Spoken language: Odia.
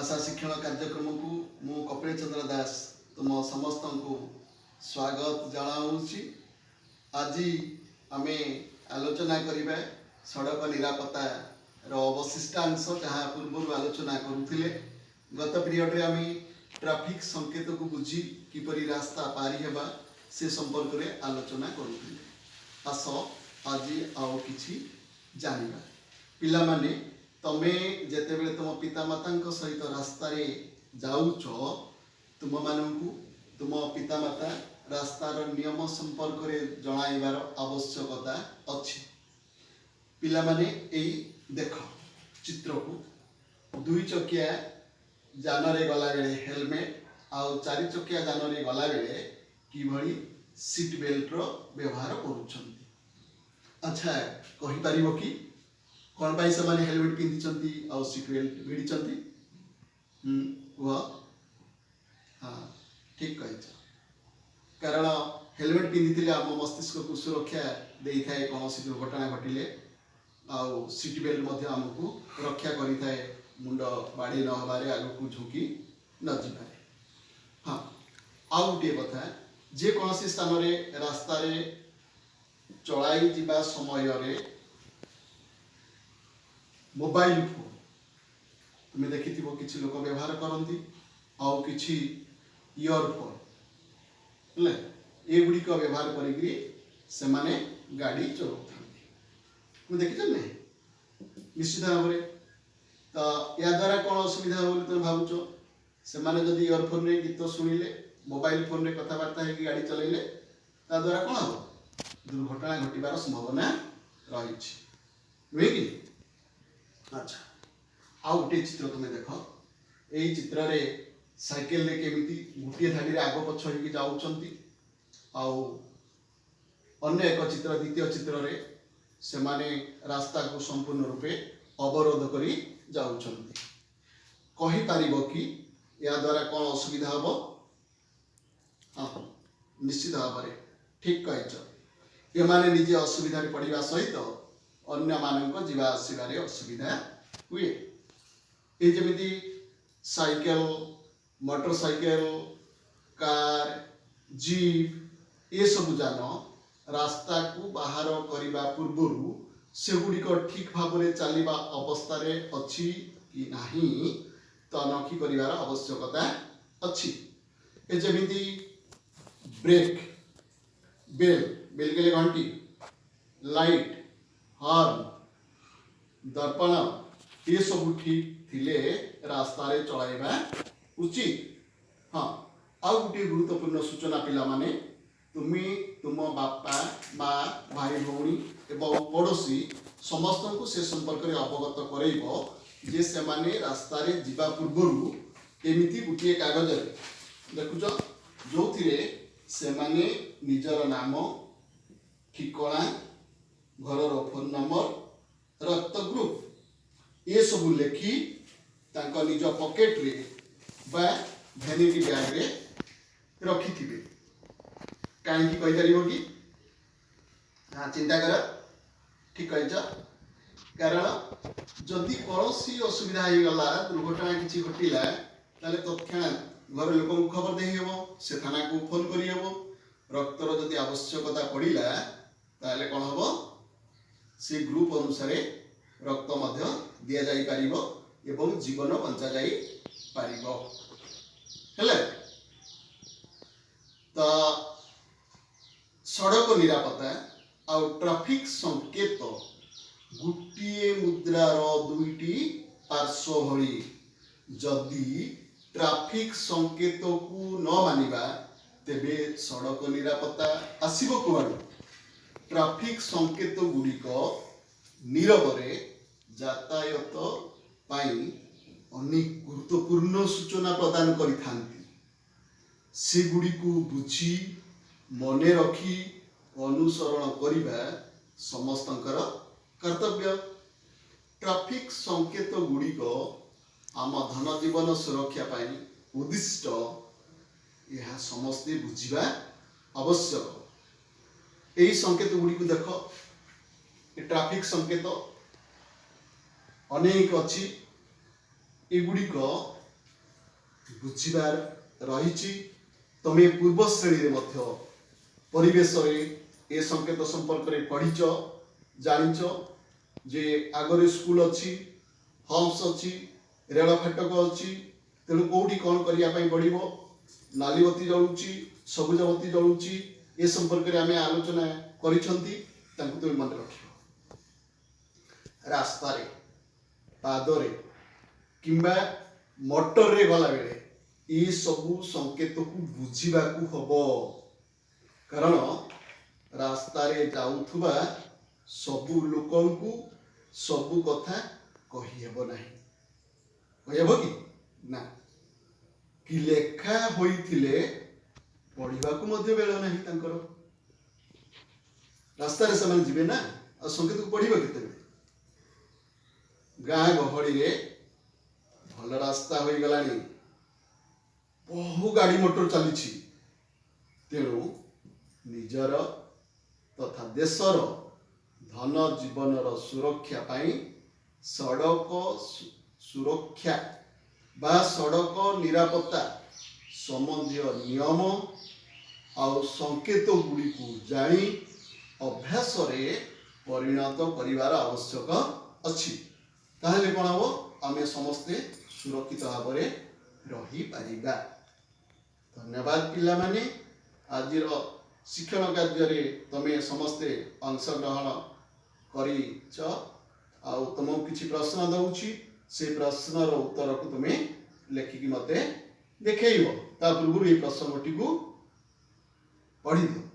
ଭାଷା ଶିକ୍ଷଣ କାର୍ଯ୍ୟକ୍ରମକୁ ମୁଁ କପିଳ ଚନ୍ଦ୍ର ଦାସ ତୁମ ସମସ୍ତଙ୍କୁ ସ୍ୱାଗତ ଜଣାଉଛି। ଆଜି ଆମେ ଆଲୋଚନା କରିବା ସଡ଼କ ନିରାପତ୍ତାର ଅବଶିଷ୍ଟାଂଶ, ଯାହା ପୂର୍ବରୁ ଆଲୋଚନା କରୁଥିଲେ। ଗତ ପିରିୟଡ଼ରେ ଆମେ ଟ୍ରାଫିକ୍ ସଂକେତକୁ ବୁଝି କିପରି ରାସ୍ତା ପାରି ହେବା, ସେ ସମ୍ପର୍କରେ ଆଲୋଚନା କରୁଥିଲେ। ଆସ, ଆଜି ଆଉ କିଛି ଜାଣିବା। ପିଲାମାନେ, ତମେ ଯେତେବେଳେ ତୁମ ପିତାମାତାଙ୍କ ସହିତ ରାସ୍ତାରେ ଯାଉଛ, ତୁମମାନଙ୍କୁ ତୁମ ପିତାମାତା ରାସ୍ତାର ନିୟମ ସମ୍ପର୍କରେ ଜଣାଇବାର ଆବଶ୍ୟକତା ଅଛି। ପିଲାମାନେ, ଏଇ ଦେଖ ଚିତ୍ରକୁ। ଦୁଇ ଚକିଆ ଯାନରେ ଗଲାବେଳେ ହେଲମେଟ୍ ଆଉ ଚାରି ଚକିଆ ଯାନରେ ଗଲାବେଳେ କିଭଳି ସିଟ୍ ବେଲ୍ଟର ବ୍ୟବହାର କରୁଛନ୍ତି। ଆଚ୍ଛା, କହିପାରିବ କି କ'ଣ ପାଇଁ ସେମାନେ ହେଲମେଟ୍ ପିନ୍ଧିଛନ୍ତି ଆଉ ସିଟ୍ ବେଲ୍ଟ ଭିଡ଼ିଛନ୍ତି? କୁହ। ହଁ, ଠିକ୍ କହିଛ। କାରଣ ହେଲମେଟ୍ ପିନ୍ଧିଥିଲେ ଆମ ମସ୍ତିଷ୍କକୁ ସୁରକ୍ଷା ଦେଇଥାଏ କୌଣସି ଦୁର୍ଘଟଣା ଘଟିଲେ, ଆଉ ସିଟ୍ ବେଲ୍ଟ ମଧ୍ୟ ଆମକୁ ରକ୍ଷା କରିଥାଏ ମୁଣ୍ଡ ବାଡ଼େଇ ନ ହେବାରେ, ଆଗକୁ ଝୁଙ୍କି ନ ଯିବାରେ। ହଁ, ଆଉ ଗୋଟିଏ କଥା, ଯେକୌଣସି ସ୍ଥାନରେ ରାସ୍ତାରେ ଚଳାଇ ଯିବା ସମୟରେ ମୋବାଇଲ ଫୋନ୍ ତୁମେ ଦେଖିଥିବ, କିଛି ଲୋକ ବ୍ୟବହାର କରନ୍ତି ଆଉ କିଛି ଇୟରଫୋନ୍ ହେଲା, ଏଗୁଡ଼ିକ ବ୍ୟବହାର କରିକିରି ସେମାନେ ଗାଡ଼ି ଚଲାଉଥାନ୍ତି। ତୁମେ ଦେଖିଛ ନାହିଁ ନିଶ୍ଚିତ ଭାବରେ। ତ ଏହାଦ୍ୱାରା କ'ଣ ଅସୁବିଧା ହେବ ବୋଲି ତୁମେ ଭାବୁଛ? ସେମାନେ ଯଦି ଇୟରଫୋନ୍ରେ ଗୀତ ଶୁଣିଲେ, ମୋବାଇଲ ଫୋନ୍ରେ କଥାବାର୍ତ୍ତା ହେଇକି ଗାଡ଼ି ଚଲେଇଲେ, ତା ଦ୍ୱାରା କ'ଣ ହେବ? ଦୁର୍ଘଟଣା ଘଟିବାର ସମ୍ଭାବନା ରହିଛି, ନୁହେଁ କି? ଆଚ୍ଛା, ଆଉ ଗୋଟିଏ ଚିତ୍ର ତୁମେ ଦେଖ। ଏଇ ଚିତ୍ରରେ ସାଇକେଲରେ କେମିତି ଗୋଟିଏ ଧାଡ଼ିରେ ଆଗ ପଛ ହେଇକି ଯାଉଛନ୍ତି, ଆଉ ଅନ୍ୟ ଏକ ଚିତ୍ର, ଦ୍ୱିତୀୟ ଚିତ୍ରରେ ସେମାନେ ରାସ୍ତାକୁ ସମ୍ପୂର୍ଣ୍ଣ ରୂପେ ଅବରୋଧ କରି ଯାଉଛନ୍ତି। କହିପାରିବ କି ଏହାଦ୍ୱାରା କ'ଣ ଅସୁବିଧା ହେବ? ହଁ, ନିଶ୍ଚିତ ଭାବରେ ଠିକ୍ କହିଛ। ଏମାନେ ନିଜେ ଅସୁବିଧାରେ ପଡ଼ିବା ସହିତ ଅନ୍ୟମାନଙ୍କ ଯିବା ଆସିବାରେ ଅସୁବିଧା ହୁଏ। ଏ ଯେମିତି cycle, motor cycle, car, jeep, ଏସବୁ ଯାନ ରାସ୍ତାକୁ ବାହାର କରିବା ପୂର୍ବରୁ ସେଗୁଡ଼ିକ ଠିକ୍ ଭାବରେ ଚାଲିବା ଅବସ୍ଥାରେ ଅଛି କି ନାହିଁ, ତନଖି କରିବାର ଆବଶ୍ୟକତା ଅଛି। ଏ ଯେମିତି ବ୍ରେକ୍, ବେଲ୍, ବେଲ୍ କହିଲେ ଘଣ୍ଟି, ଲାଇଟ୍, ହର୍ନ, ଦର୍ପଣ, ଏସବୁ ଠିକ୍ ଥିଲେ ରାସ୍ତାରେ ଚଳାଇବା ଉଚିତ। ହଁ, ଆଉ ଗୋଟିଏ ଗୁରୁତ୍ୱପୂର୍ଣ୍ଣ ସୂଚନା। ପିଲାମାନେ, ତୁମେ ତୁମ ବାପା, ମା, ଭାଇ, ଭଉଣୀ ଏବଂ ପଡ଼ୋଶୀ ସମସ୍ତଙ୍କୁ ସେ ସମ୍ପର୍କରେ ଅବଗତ କରାଇବ ଯେ ସେମାନେ ରାସ୍ତାରେ ଯିବା ପୂର୍ବରୁ ଏମିତି ଗୋଟିଏ କାଗଜରେ, ଦେଖୁଛ, ଯେଉଁଥିରେ ସେମାନେ ନିଜର ନାମ, ଠିକଣା, ଘରର ଫୋନ୍ ନମ୍ବର, ରକ୍ତ ଗ୍ରୁପ୍, ଏସବୁ ଲେଖି ତାଙ୍କ ନିଜ ପକେଟରେ ବା ଭ୍ୟାନିଟି ବ୍ୟାଗରେ ରଖିଥିବେ। କାହିଁକି କହିପାରିବ କି? ହଁ, ଚିନ୍ତା କର। ଠିକ୍ କହିଛ। କାରଣ ଯଦି କୌଣସି ଅସୁବିଧା ହେଇଗଲା, ଦୁର୍ଘଟଣା କିଛି ଘଟିଲା, ତାହେଲେ ତତ୍କ୍ଷଣାତ୍ ଘର ଲୋକଙ୍କୁ ଖବର ଦେଇହେବ, ସେ ଥାନାକୁ ଫୋନ୍ କରିହେବ। ରକ୍ତର ଯଦି ଆବଶ୍ୟକତା ପଡ଼ିଲା, ତାହେଲେ କ'ଣ ହେବ? ସେ ଗ୍ରୁପ୍ ଅନୁସାରେ ରକ୍ତ ମଧ୍ୟ ଦିଆଯାଇପାରିବ ଏବଂ ଜୀବନ ବଞ୍ଚାଯାଇ ପାରିବ। ହେଲା ତ, ସଡ଼କ ନିରାପତ୍ତା ଆଉ ଟ୍ରାଫିକ୍ ସଂକେତ ଗୋଟିଏ ମୁଦ୍ରାର ଦୁଇଟି ପାର୍ଶ୍ୱ ଭଳି। ଯଦି ଟ୍ରାଫିକ୍ ସଂକେତକୁ ନ ମାନିବା, ତେବେ ସଡ଼କ ନିରାପତ୍ତା ଆସିବ କୁଆଡ଼ୁ? ଟ୍ରାଫିକ୍ ସଂକେତ ଗୁଡ଼ିକ ନୀରବରେ ଯାତାୟାତ ପାଇଁ ଅନେକ ଗୁରୁତ୍ୱପୂର୍ଣ୍ଣ ସୂଚନା ପ୍ରଦାନ କରିଥାନ୍ତି। ସେଗୁଡ଼ିକୁ ବୁଝି, ମନେ ରଖି ଅନୁସରଣ କରିବା ସମସ୍ତଙ୍କର କର୍ତ୍ତବ୍ୟ। ଟ୍ରାଫିକ୍ ସଂକେତ ଗୁଡ଼ିକ ଆମ ଧନଜୀବନ ସୁରକ୍ଷା ପାଇଁ ଉଦ୍ଦିଷ୍ଟ, ଏହା ସମସ୍ତେ ବୁଝିବା ଆବଶ୍ୟକ। ଏହି ସଂକେତ ଗୁଡ଼ିକୁ ଦେଖ। ଏ ଟ୍ରାଫିକ୍ ସଂକେତ ଅନେକ ଅଛି। ଏଗୁଡ଼ିକ ବୁଝିବାର ରହିଛି। ତମେ ପୂର୍ବ ଶ୍ରେଣୀରେ ମଧ୍ୟ ପରିବେଶରେ ଏ ସଂକେତ ସମ୍ପର୍କରେ ପଢ଼ିଛ, ଜାଣିଛ ଯେ ଆଗରେ ସ୍କୁଲ ଅଛି, ହମ୍ପସ ଅଛି, ରେଳ ଫାଟକ ଅଛି। ତେଣୁ କେଉଁଠି କ'ଣ କରିବା ପାଇଁ ପଡ଼ିବ, ନାଲି ବତି ଜଳୁଛି, ସବୁଜ ବତି ଜଳୁଛି, ଏ ସମ୍ପର୍କରେ ଆମେ ଆଲୋଚନା କରିଛନ୍ତି। ତାଙ୍କୁ ତୁମେ ମନେ ରଖିବ। ରାସ୍ତାରେ ପାଦରେ କିମ୍ବା ମଟରରେ ଗଲାବେଳେ ଏସବୁ ସଂକେତକୁ ବୁଝିବାକୁ ହବ, କାରଣ ରାସ୍ତାରେ ଯାଉଥିବା ସବୁ ଲୋକଙ୍କୁ ସବୁ କଥା କହିହେବ ନାହିଁ। କହିହେବ କି ନା? କି ଲେଖା ହୋଇଥିଲେ ପଢ଼ିବାକୁ ମଧ୍ୟ ବେଳ ନାହିଁ ତାଙ୍କର। ରାସ୍ତାରେ ସେମାନେ ଯିବେ ନା, ଆଉ ସଂକେତକୁ ପଢ଼ିବେ କେତେବେଳେ? ଗାଁ ଗହଳିରେ ଭଲ ରାସ୍ତା ହୋଇଗଲାଣି, ବହୁ ଗାଡ଼ି ମଟର ଚାଲିଛି। ତେଣୁ ନିଜର ତଥା ଦେଶର ଧନ ଜୀବନର ସୁରକ୍ଷା ପାଇଁ ସଡ଼କ ସୁରକ୍ଷା ବା ସଡ଼କ ନିରାପତ୍ତା ସମ୍ବନ୍ଧୀୟ ନିୟମ ଆଉ ସଂକେତ ଗୁଡ଼ିକୁ ଜାଣି ଅଭ୍ୟାସରେ ପରିଣତ କରିବାର ଆବଶ୍ୟକ ଅଛି। ତାହେଲେ କ'ଣ ହେବ? ଆମେ ସମସ୍ତେ ସୁରକ୍ଷିତ ଭାବରେ ରହିପାରିବା। ଧନ୍ୟବାଦ ପିଲାମାନେ। ଆଜିର ଶିକ୍ଷଣ କାର୍ଯ୍ୟରେ ତମେ ସମସ୍ତେ ଅଂଶଗ୍ରହଣ କରିଛ। ଆଉ ତୁମକୁ କିଛି ପ୍ରଶ୍ନ ଦେଉଛି, ସେ ପ୍ରଶ୍ନର ଉତ୍ତରକୁ ତୁମେ ଲେଖିକି ମୋତେ ଦେଖେଇବ। ତା ପୂର୍ବରୁ ଏଇ ପ୍ରସଙ୍ଗଟିକୁ ପଢ଼ିଦିଅ।